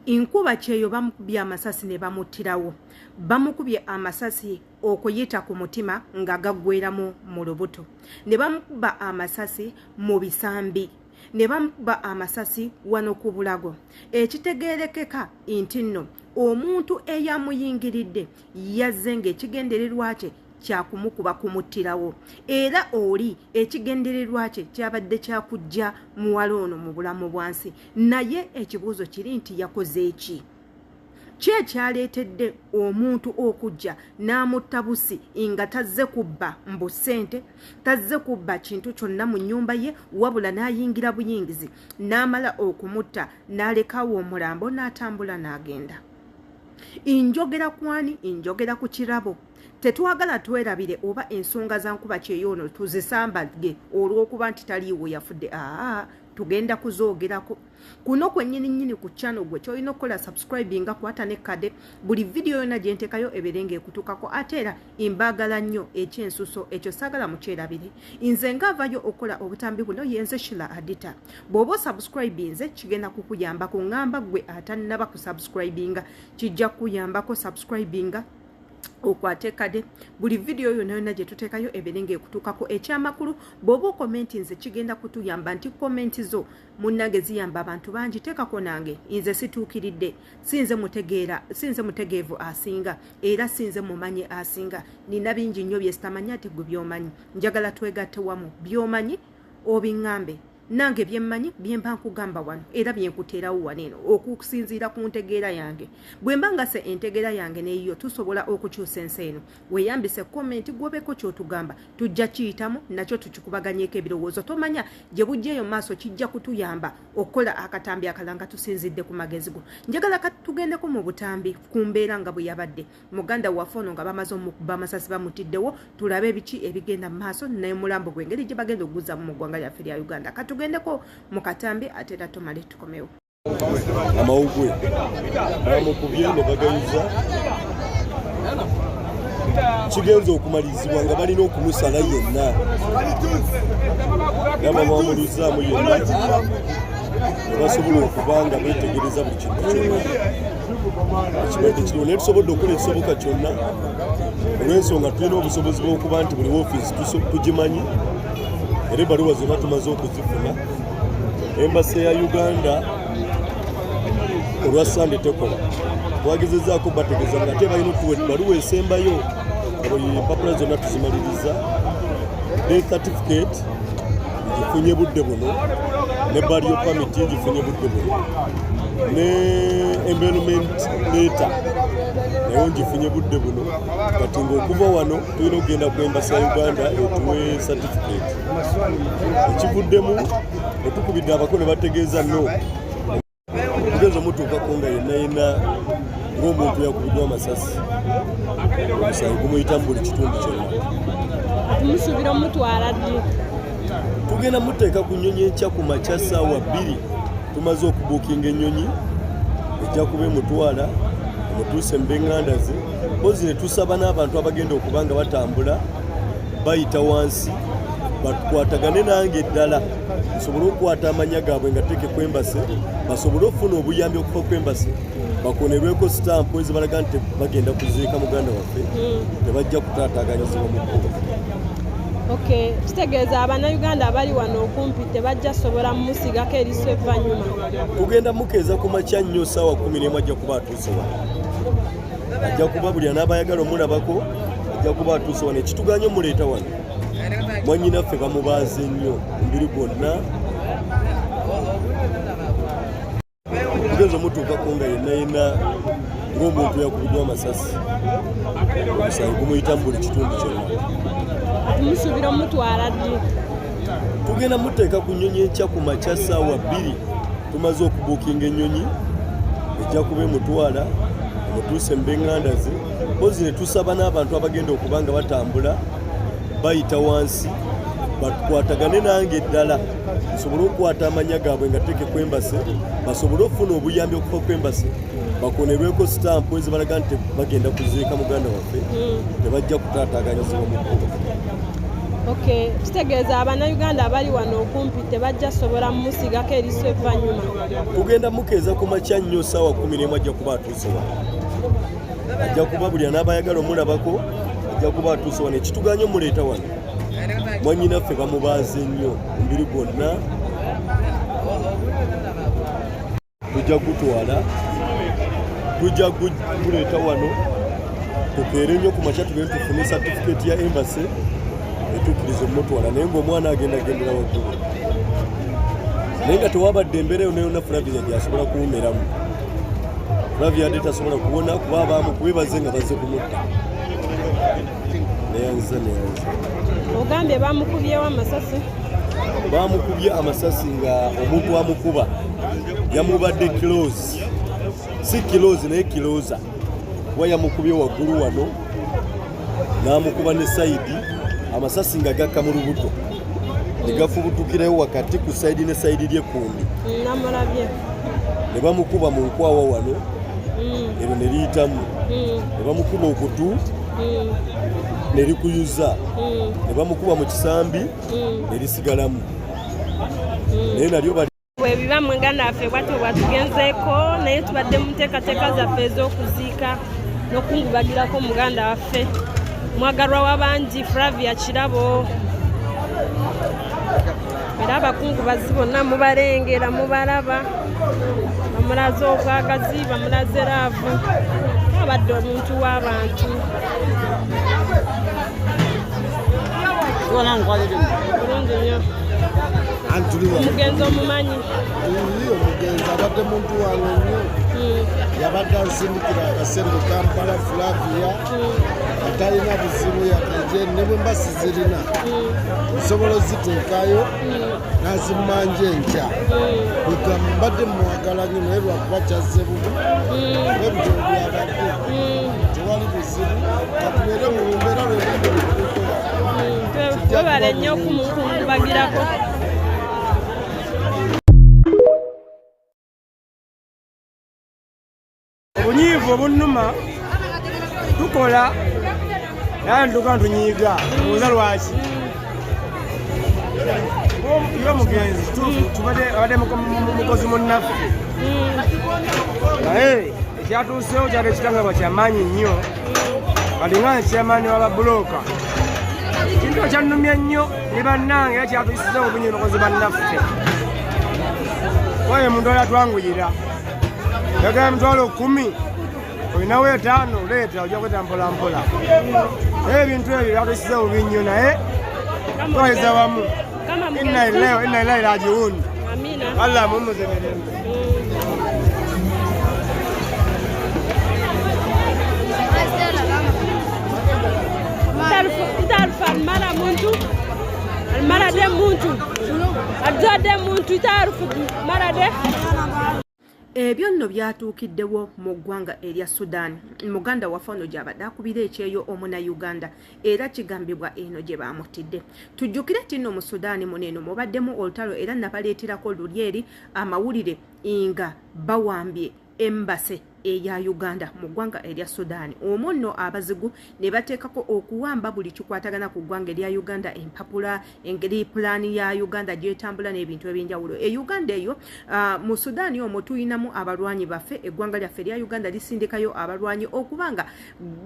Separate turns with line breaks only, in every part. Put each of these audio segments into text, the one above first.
Nkuba kyeyo bamukubye amasasi ne bamuttirawo. Bamukubye amasasi okuyita ku mutima nga gaggweramu mu lubuto, ne bamukuba amasasi mu bisambi, ne bamukuba amasasi wano ku bulago. Ekitegeerekeka nti nno omuntu eyamuyingiridde yazze ng'ekigendererwa kye kyakumukuba kumuttirawo, era oli ekigendererwa kye kyabadde kyakujja muwala ono mu bulamu bwansi. Naye ekibuuzo kiri nti yakoze ki? Ki ekyaleetedde omuntu okujja n'amutta busi nga tazze kubba mbu ssente, tazze kubba kintu kyonna mu nnyumba ye, wabula n'ayingira buyingizi n'amala okumutta n'alekawo omulambo n'atambula n'agenda? Njogera kwani? Njogera ku Kirabo. Tetwagala twerabire oba ensonga za Nkuba Kyeyo ono tuzisambage olw'okuba nti taliiwo, yafudde. Aa, tugenda kuzoogerako kuno kwennyini nnyini ku channel. Gwe kyolina okukola, subscribinga, kwata ne kade, buli vidiyo yonna gye ntekayo ebeere ng'ekutuukako. Ate era mbaagala nnyo ekyensuso, ekyo saagala mukyerabire. Nze ngaavayo okukola obutambi buno yenze Shila Adita. Bw'oba osubscribinze kigenda kukuyambako. Ŋŋamba gwe atannaba kusubscribinga, kijja kukuyambako. Subscribinga, okwate kade, buli vidiyo yonna yonna gye tuteekayo ebeere ng'ekutuukako. Ekyamakulu, bw'oba okomenti nze kigenda kutuyamba nti komenti zo munnange ziyamba abantu bangi. Teekako nange, nze situukiridde, sinze mutegeera, sinze mutegeevu asinga, era sinze mumanyi asinga. Nina bingi nnyo bye sitamanyi ate gwe by'omanyi. Njagala twegatte wamu, by'omanyi obiŋŋambe, nange byemmanyi byemba nkugamba wano era byenkuteerawo wano eno okusinziira ku ntegeera yange. Bwe mba nga se entegeera yange neyiyo, tusobola okukyusa ensi eno. Weeyambise komenti, gwobeko kyotugamba, tujja kiyitamu nakyo tukikubaganyeko ebirowoozo. Tomanya gye bujja eyo maaso, kijja kutuyamba okukola akatambi akalala nga tusinzidde ku magezi go. Njagala tugendeko mu butambi ku mbeera nga bwe yabadde muganda waffe ono nga bamaze omukuba amasasi bamutiddewo, tulabe biki ebigenda mu maaso n'omulambo gwe, engeri gye bagenda okuguzamu mu ggwanga lyaffe lya Uganda. Katugendeko mu katambi ate era tumale tukomewo.
Amawugwe bamukubye ne bagayuza, kigenza okumalirizibwa nga balina okumusala yenna, era bamwamulizaamu yenna ne basobola okuba nga beetegereza buli kintu kyonna ekibadde kiriwo. Naye tusobodde okukola ekisoboka kyonna olw'ensonga tulina obusobozi bw'okuba nti buli woofiisi tugimanyi, era ebbaluwa zonna tumaze okuzifuna. Embassy ya Uganda olwa Sande tekola, twagezezaako bategeeza nga ate balina okutuwa ebbaluwa esembayo nga buli empapula zonna tuzimaliriza. Death certificate ngifunye budde buno, ne burial permit ngifunye budde buno, ne embalmment letter nayo ngifunye budde buno. Kati ng'okuva wano tulina okugenda ku embassy ya Uganda etuwe certificate. Ekivuddemu, etukubidde abako ne bategeeza no okugenza omutuukako nga yenna yenna ng'omuntu yakubiddwa amasasi, omusaayi gumuyitamu buli kitundu kyonna.
Tumusuubira omutwala ddi?
Tugenda muteeka ku nnyonyi enkya ku makya ssaawa 2. Tumaze okubuukinga ennyonyi, ejja kuba emutwala emutuuse mu b'eŋŋanda ze. Mpozi ne tusaba n'abantu abagenda okuba nga batambula bayita wansi bakwatagane nange ddala nsobole okukwata amanya gaabwe nga teeke ku embassy, basobole okufuna obuyambi okuva ku embassy, bakonerweko sitampu ezibalaga nti bagenda kuziika muganda waffe, tebajja kutaataaganyizibwa mu kkubo.
Okay, kitegeeza Abannayuganda abali wano okumpi tebajja sobola mumusigako eriso evvannyuma?
Tugenda mukeeza ku makya nnyo ssaawa 11, ajja kuba atuuse wano. Ajja kuba buli anaaba ayagala omulabako ajja kuba atuuse wano. Ekituganye omuleeta wano, mwannyinaffe bamubaaze nnyo omubiri gwonna. Okugenza omutuukako nga yenna yenna ng'omuntu yakubiddwa amasasi, omusaayi gumuyitamu buli kitundu kyonna.
Tumusuubira omutwala ddi?
Tugenda muteeka ku nnyonyi enkya ku makya ssaawa 2. Tumaze okubuukinga ennyonyi, ejja kuba emutwala emutuuse mu b'eŋŋanda ze. Mpozi ne tusaba n'abantu abagenda okuba nga batambula bayita wansi bakwatagane nange ddala nsobole okukwata amanya gaabwe nga teeke ku embassy, basobole okufuna obuyambi okuva ku embassy, bakonerweko sitampu ezibalaga nti bagenda kuziika muganda waffe, tebajja kutaataaganyizibwa mu kkubo.
Okay, kitegeeza abannayuganda abali wano okumpi tebajja sobola mumusigako eriiso evvannyuma.
Tugenda mukeeza ku makya nnyo ssaawa 11 ajja kuba atuuse wano. Ajja kuba buli anaaba ayagala omulabako ajja kuba atuuse wano. Ekituganye omuleeta wano, mwannyinaffe bamubaaze nnyo omubiri gwonna. Tujja gutwala, tujja guleeta wano tukeere nnyo ku makya tugende tufune satifikeeti ya embassy etukkiriza omutwala, naye ng'omwana agenda agendera waggulu, naye nga tewabadde embeera yonna yonna Flavia gyasobola kuwumiramu. Flavia adde tasobola kuwona kuba abaamukubi bazze nga bazze kumutta. Neyanza neyanza.
Ogambye bamukubyewo amasasi?
Bamukubye amasasi nga omuntu amukuba yamubadde close, si close naye closer, kuba yamukubye waggulu wano n'amukuba ne sayidi, amasasi nga gakka mu lubuto ne gafubutukirayo wakati ku sayidi ne sayidi ly'ekkundi.
Namulabye.
Ne bamukuba mu nkwawa wano, eryo ne liyitamu, ne bamukuba okutu ne likuyuza, ne bamukuba mu kisambi ne lisigalamu, naye nalyo bali
Bwebiba muganda waffe bwatyo bwatugenzeeko, naye tubadde mu nteekateeka zaffe ez'okuziika n'okukungubagirako muganda waffe mwagalwa w'abangi Flavia Kirabo. Era abakungubazi bonna mubalengera, mubalaba, bamulaze obwagazi, bamulaze laavu, abadde omuntu w'abantu. Bulungi nnyo. Omugenzi omumanyi?
Omugenzi abadde muntu wange nnyo. Yabadde ansindikira akasente Kampala. Flavia atalina buzibu yadde, ne bwe mba sizirina nsobola oziteekayo n'azimmanja enkya. Kwegamba mbadde mwagala nnyo, naye lwakuba kyazze bubi ebyo byabadde. Tewali buzibu, katubeere mu mbeera lwena bwekukola.
Webale nnyo okumukungubagirako.
Obunyiivu obunnuma, tukola naye ntuka ntunyiiga, buuza lwaki. Ye omugenzi kituufu tubadde abadde mukozi munnaffe, naye ekyatuusewo kyali ekitangabwa kyamaanyi nnyo. Kalinga chairman w'ababulooka, kintu kyannumya nnyo ne bannange, era kyatuyisiza obunyi bakozi bannaffe. Kwaye omuntu alatwanguyira yagala 100,000, olinawo 5, leeta, ojja kweta mpola mpola. Naye ebintu ebyo byatuyisiza bubi nnyo, naye twaweza wamu.
Kama
Inna lillahi wa inna ilaihi rajiun.
Amina.
Allah amuwummuze mirembe.
تعرف المرأة muntu المرأة ده muntu الزاد ده muntu تعرف المرأة ده.
Ebyo nno byatuukiddewo mu ggwanga erya Sudan. Muganda waffe ono gy'abadde akubira ekyeyo omunnayuganda, era kigambibwa eno gye baamutidde. Tujjukire nti nno mu Sudan muno eno mubaddemu olutalo, era nabaleeterako luli eri amawulire nga bawambye embassy eya Uganda mu ggwanga erya Sudan. Omwo nno abazigu ne bateekako okuwamba buli kikwatagana ku ggwanga erya Uganda, empapula, engeri pulaani ya Uganda gyetambula n'ebintu ebyenjawulo. E Uganda eyo, mu Sudan omwo tuyinamu abalwanyi baffe. Eggwanga lyaffe erya Uganda lisindikayo abalwanyi okuba nga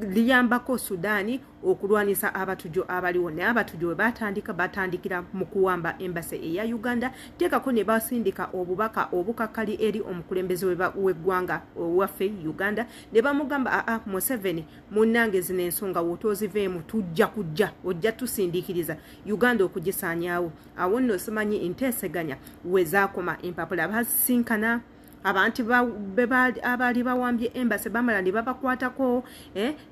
liyambako Sudan okulwanisa abatujo abaliwo, naye abatujo bwe batandika, batandikira mu kuwamba embassy eya Uganda. Teekako ne basindika obubaka obukakali eri omukulembeze w'eggwanga owaffe Uganda, ne bamugamba, "Aa, Museveni munnange, zino ensonga wotooziveemu tujja kujja, ojja tusindiikiriza Uganda okugisaanyaawo." Awo nno simanyi nteeseganya we zaakoma, empapula basisinkana abantu abaali bawambye embassy, bamala ne babakwatako,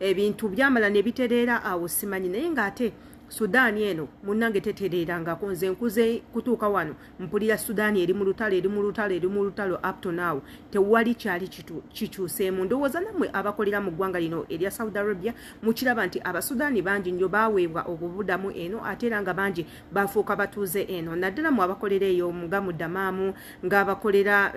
ebintu byamala ne bitereera. Awo simanyi, naye ng'ate Sudaani eno munnange tetereerangako. Nze nkuze kutuuka wano mpulira Sudaani eri mu lutalo, eri mu lutalo, eri mu lutalo. Up to now tewali kyali kikyuseemu. Ndowooza nammwe abakolera mu ggwanga lino erya Saudi Arabia mukiraba nti Abasudaani bangi nnyo baweebwa obubudamu eno, ate era nga bangi bafuuka batuuze eno, naddala mu abakolera eyo nga mu Damaamu, ng'abakolera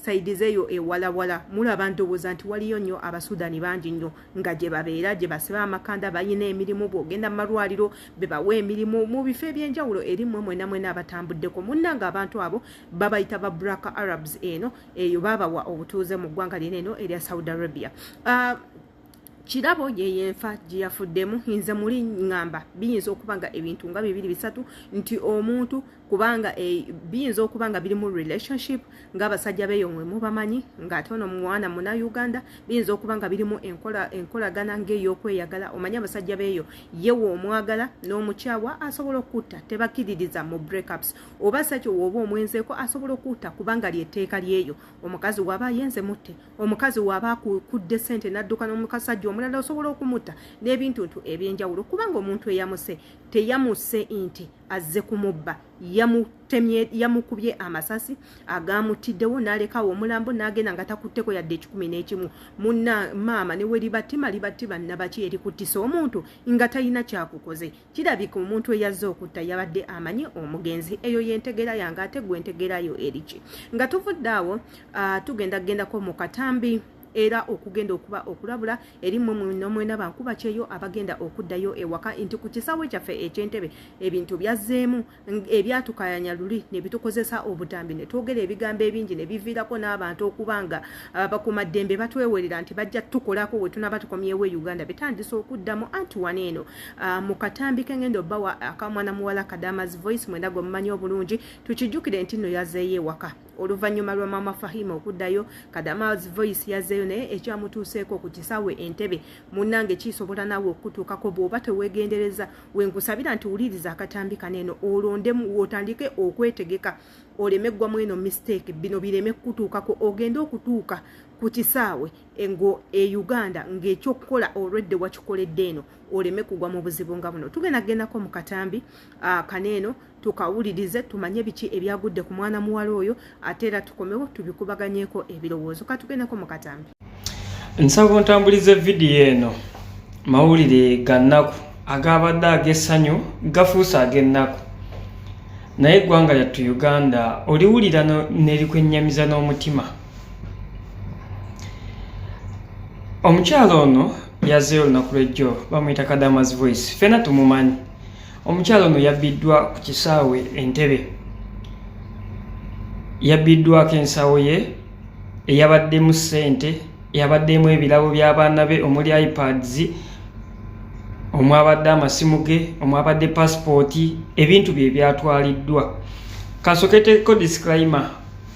Saidi zeeyo ewalawala mulaba, ndowooza nti waliyo nnyo Abasudani bangi nnyo nga gye babeera, gye basiba amakanda, balina emirimu. Bw'ogenda mu malwaliro be bawa emirimu mu bifo ebyenjawulo. Eri mmwe mwena mwena abatambuddeko, munnanga, abantu abo babayita ba Black Arabs. Eno eyo babawa obutuuze mu ggwanga lino eno erya Saudi Arabia. Kirabo yeyenfa gye yafuddemu. Nze muli ŋŋamba biyinza okuba nga ebintu nga bibiri bisatu, nti omuntu kubanga biyinza okuba nga birimu relationship ng'abasajja beeyo mwe mubamanyi, ng'ate ono mwana Munauganda. Biyinza okuba nga birimu enkolagana ng'ey'okweyagala. Omanyi abasajja beeyo, ye woomwagala n'omukyawa asobola okutta, tebakkiririza mu breakups. Oba sakyo woba omwenzeeko asobola okutta, kubanga lyetteeka lyeyo. Omukazi waba ayenze mutte, omukazi waba akudde sente n'adduka n'omusajja omulala osobola okumutta, n'ebintuntu ebyenjawulo. Kubanga omuntu eyamuse teyamuse nti azze kumubba, yamutemye, yamukubye amasasi agamutiddewo n'alekawo omulambo n'agenda nga takutteko yadde 11. Munna maama, ne we libatima libatima nabaki erikuttisa omuntu nga talina kyakukoze? Kirabika omuntu eyazze okutta yabadde amanyi omugenzi. Eyo yentegeera yange, ate gwe entegeerayo eriki? Nga tuvudde awo, tugenda gendako mu katambi era okugenda okuba okulabula eri mmwe nomwena bankuba kyeyo abagenda okuddayo ewaka, nti ku kisaawe kyaffe eky'Entebe ebintu byazzeemu ebyatukayanya luli ne bitukozesa obutambi ne twogera ebigambo ebingi ne biviirako n'abantu okuba nga abakuumaddembe batwewerera nti bajja tukolako we tunaba tukomyewo e Uganda. Bitandise okuddamu. Anti wano eno mu katambi kengenda obbawa akamwana muwala Kadama's Voice, mwena gwe mumanyi obulungi. Tukijjukire nti nno yazeeyo ewaka oluvannyuma lwa Mama Fahima okuddayo. Kadama's Voice yazzeeyo, naye ekyamutuuseeko ku kisaawe Entebe, munnange, kisobola naawe okutuukako bw'oba teweegendereza. Wenkusabira nti wuliriza akatambi kano eno, olondemu otandike okwetegeka, oleme ggwamu eno mistake, bino bireme kukutuukako. Ogende okutuuka ku kisaawe ngo e Uganda ng'ekyokukola olwedde wakikoledde eno, oleme kugwa mu buzibu nga buno. Tugenda gendako mu katambi kaneeno tukawulirize, tumanye biki ebyagudde ku mwana muwala oyo, ate era tukomewo tubikubaganyeko ebirowoozo. Katugendako mu katambi.
Nsaba ontambulize vidiyo eno. Mawulire ga nnaku, agabadde ag'essanyu gafuuse ag'ennaku, naye eggwanga lyattu Uganda oliwulira nerikwennyamiza n'omutima. Omukyalo ono yazzeeyo olunaku lw'ejjo, bamuyita Kadamas Voice, ffena tumumanyi. Omukyalo ono yabbiddwa ku kisaawe Entebe, yabbiddwako ensawo ye eyabaddemu ssente, yabaddemu ebirabo by'abaana be omuli iPads, omwabadde amasimu ge, omwabadde pasipooti, ebintu bye byatwaliddwa. Kasoketeko disclaimer: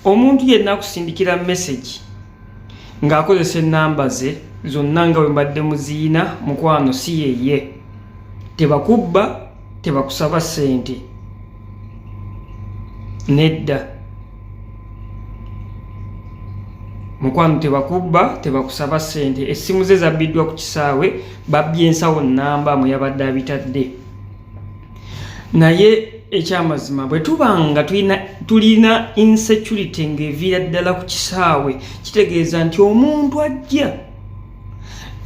omuntu yenna akusindikira message ng'akozesa ennamba ze zonna nga bwe mbadde muziina, mukwano, si yeye. Tebakubba, tebakusaba ssente, nedda mukwano, tebakubba, tebakusaba ssente. Essimu ze zabbiddwa ku kisaawe, babbye ensawo namba mwe yabadde abitadde. Naye ekyamazima, bwe tuba nga tulina insecurity ng'eviira ddala ku kisaawe, kitegeeza nti omuntu ajja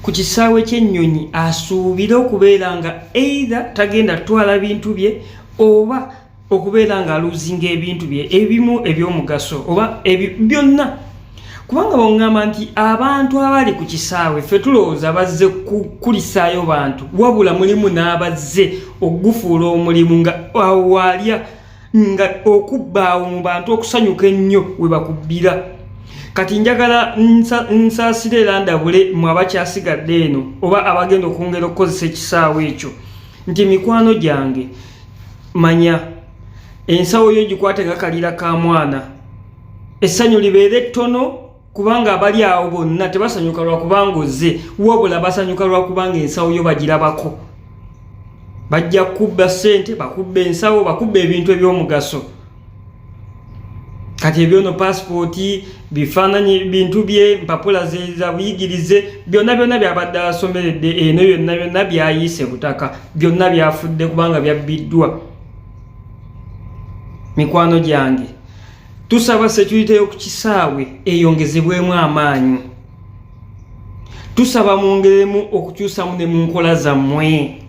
ku kisaawe ky'ennyonyi asuubire okubeera nga either tagenda kutwala bintu bye oba okubeera nga aluzinga ebintu bye ebimu ebyomugaso oba byonna. Kubanga bweŋŋamba nti abantu abali ku kisaawe ffe tulowooza bazze kukulisaayo bantu, wabula mulimu n'abazze okugufuula omulimu, nga awo waalya, nga okubbaawo mu bantu okusanyuka ennyo we bakubbira. Kati njagala nsaasire era ndabule mwe abakyasigadde eno oba abagenda okwongera okukozesa ekisaawe ekyo nti mikwano gyange, manya ensawo yo gikwate nga kalira ka mwana, essanyu libeere ttono, kubanga abali awo bonna tebasanyuka lwakubanga ozze, wabula basanyuka lwakubanga ensawo yo bagirabako. Bajja kukubba ssente, bakubba ensawo, bakubba ebintu ebyomugaso. Kati ebyono pasipooti, bifaananyi, bintu bye, mpapula za buyigirize, byonna byonna byabadde asomeredde eno, byonna byonna byayiise butaka, byonna byafudde kubanga byabbiddwa. Mikwano gyange, tusaba security y'oku kisaawe eyongezebwemu amaanyi. Tusaba mwongeremu okukyusamu ne mu nkola zammwe.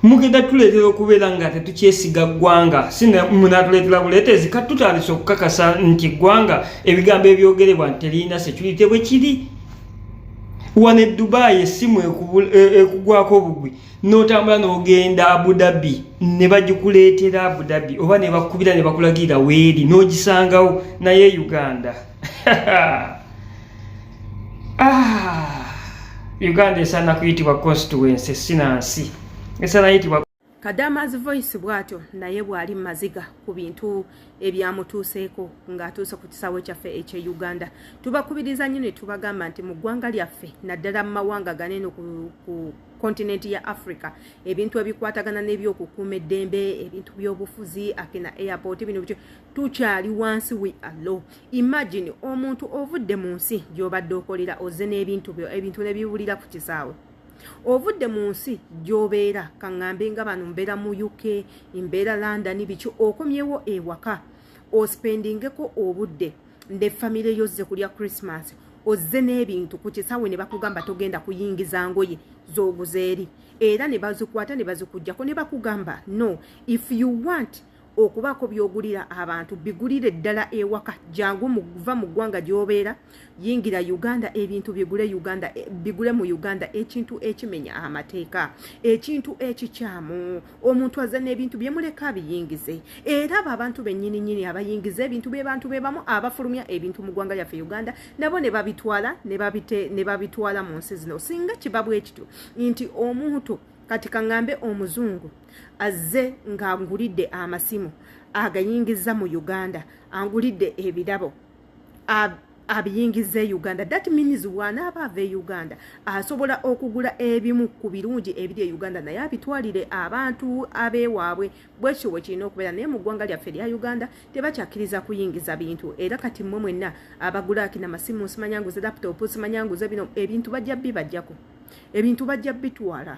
Mugenda tuleetera okubeera nga tetukyesiga ggwanga, si munatuleetera buleetezi. Kati tutandise okukakasa nti eggwanga, ebigambo ebyogerebwa nti teririna security bwe kiri. Wano e Dubai essimu ekugwako obugwi, n'otambula n'ogenda Abu Dhabi ne bagikuleetera Abu Dhabi, oba ne bakubira ne bakulagirira weeri n'ogisangawo. Naye Uganda, ah, Uganda esaana kuyitibwa constituency, sinansi esaana yitibwa.
Kadama's Voice bw'atyo naye bw'ali maziga ku bintu ebyamutuuseeko ng'atuuse ku kisaawe kyaffe ekye Uganda. Tubakubiriza nnyo ne tubagamba nti mu ggwanga lyaffe, naddala mu mawanga ganene ku kontinenti ya Africa, ebintu ebikwatagana n'ebyokukuuma eddembe, ebintu by'obufuzi, akina airport, bino bityo, tukyali wansi, we are low. Imagine omuntu ovudde mu nsi gy'obadde okolera, ozze n'ebintu byo, ebintu ne biwulira ku kisaawe. Ovudde mu nsi gy'obeera, kaŋŋambe nga bano mbeera mu UK, mbeera London, biki, okomyewo ewaka ospendingeko obudde ne famire yo, ozze kulya Christmas, ozze n'ebintu ku kisaawe ne bakugamba togenda kuyingiza ngoye z'oguza eri, era ne bazikwata ne bazikugjako ne bakugamba, "No, if you want okubaako by'ogulira abantu, bigulire ddala ewaka. Jangu va mu ggwanga gy'obeera, yingira Uganda, ebintu bigule Uganda, bigule mu Uganda." Ekintu ekimenya amateeka, ekintu ekikyamu. Omuntu aza n'ebintu byemuleka abiyingize, era abo abantu bennyini nnyini abayingiza ebintu be bantu be bamu abafulumya ebintu mu ggwanga lyaffe Uganda, nabo ne babitwala ne babitwala mu nsi zino. Singa kiba bwe kityo nti omuntu, kati kaŋŋambe omuzungu azze ng'angulidde amasimu agayingiza mu Uganda, angulidde ebirabo abiyingiza e Uganda, that means bw'anaaba ava e Uganda asobola okugula ebimu ku birungi ebiri e Uganda naye abitwalire abantu abeewaabwe. Bwekityo bwe kirina okubeera, naye mu ggwanga lyaffe erya Uganda tebakyakiriza kuyingiza bintu. Era kati mmwe mwenna abagula akina masimu, simanyanguze laptop, simanyanguze bino ebintu, bajja bibajjako, ebintu bajja bitwala,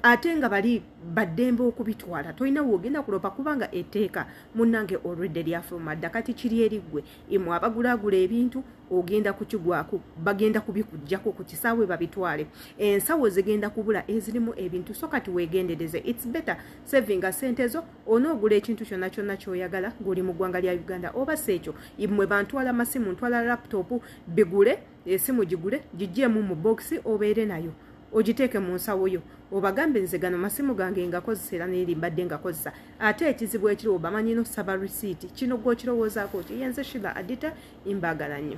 ate nga bali baddembe okubitwala. Tolina wogenda kulopa kubanga etteeka munnange olwedde lyafuluma dda. Kati kiri eriggwe imwe abagulagula ebintu, ogenda kukigwako, bagenda kubikugjako ku kisaawe babitwale, ensawo zigenda kubula ezirimu ebintu. So kati weegendereze, it's better savinga sente zo, onoogula ekintu kyonna kyonna kyoyagala ng'oli mu ggwanga lya Uganda. Oba si ekyo, imwe bantwala masimu, ntwala laptop, bigule, esimu gigule, giggyemu mu bokisi, obeere nayo, ogiteeke mu nsawo yo, obagambe, "Nze gano masimu gange ngakozesa era neri mbadde ngakozesa." Ate ekizibu ekiriwo, bamanyi nosaba risiiti. Kino gwokirowoozaako ki? Yenze Shila Adita, imbaagala nnyo.